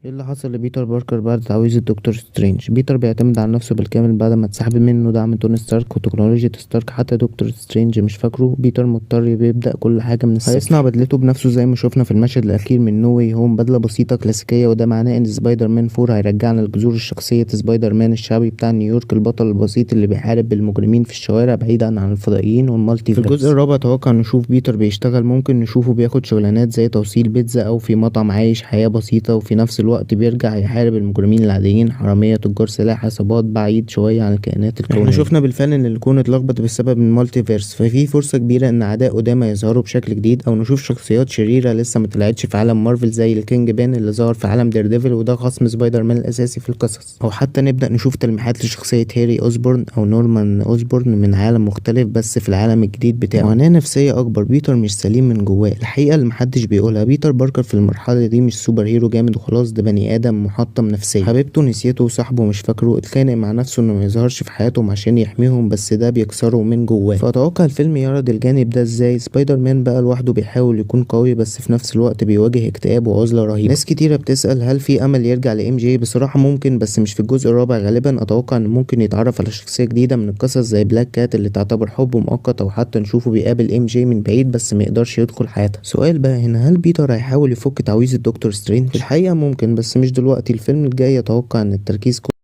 ايه اللي حصل لبيتر باركر بعد تعويذة دكتور سترينج؟ بيتر بيعتمد على نفسه بالكامل بعد ما اتسحب منه دعم توني ستارك وتكنولوجيا ستارك، حتى دكتور سترينج مش فاكره. بيتر مضطر بيبدأ كل حاجة من الصفر، هيصنع بدلته بنفسه زي ما شفنا في المشهد الأخير من No Way Home، بدلة بسيطة كلاسيكية، وده معناه إن سبايدر مان 4 هيرجعنا لجذور الشخصية سبايدر مان الشعبي بتاع نيويورك، البطل البسيط اللي بيحارب بالمجرمين في الشوارع بعيدا عن الفضائيين وال multiverse. في الجزء الرابع اتوقع نشوف بيتر بيشتغل، ممكن نشوفه بياخد شغلانات زي توصيل بيتزا أو في مطعم، عايش حياة بسيطة وفي نفس الوقت بيرجع يحارب المجرمين العاديين، حرامية، تجار سلاح، عصابات، بعيد شوية عن الكائنات الكونية. احنا شفنا بالفعل ان الكون اتلخبط بسبب ال multiverse، ففي فرصة كبيرة ان اعداء قدامى يظهروا بشكل جديد او نشوف شخصيات شريرة لسه ما طلعتش في عالم مارفل زي الكينج بين اللي ظهر في عالم دير ديفل، وده خصم سبايدر مان الاساسي في القصص، او حتى نبدأ نشوف تلميحات لشخصية هاري اوزبورن او نورمان اوزبورن من عالم مختلف بس في العالم الجديد بتاعه. معاناة نفسية اكبر، بيتر مش سليم من جواه، الحقيقة اللي محدش بيقولها. بيتر باركر في المرحلة دي مش super hero جامد وخلاص، ده بني ادم محطم نفسيا، حبيبته نسيته وصاحبه مش فاكره، اتخانق مع نفسه انه ما يظهرش في حياتهم عشان يحميهم، بس ده بيكسره من جواه. فاتوقع الفيلم يعرض الجانب ده ازاي. سبايدر مان بقى لوحده بيحاول يكون قوي بس في نفس الوقت بيواجه اكتئاب وعزلة رهيبة. ناس كتيرة بتسأل هل في امل يرجع لام جي؟ بصراحة ممكن، بس مش في الجزء الرابع غالبا. اتوقع ان ممكن يتعرف على شخصية جديدة من القصص زي بلاك كات اللي تعتبر حب مؤقت، او حتى نشوفه بيقابل ام جي من بعيد بس ما يقدرش يدخل حياتها. سؤال بقى هنا، هل بيتر هيحاول يفك تعويذة دكتور سترينج؟ في الحقيقة ممكن، بس مش دلوقتي. الفيلم الجاي اتوقع ان التركيز كله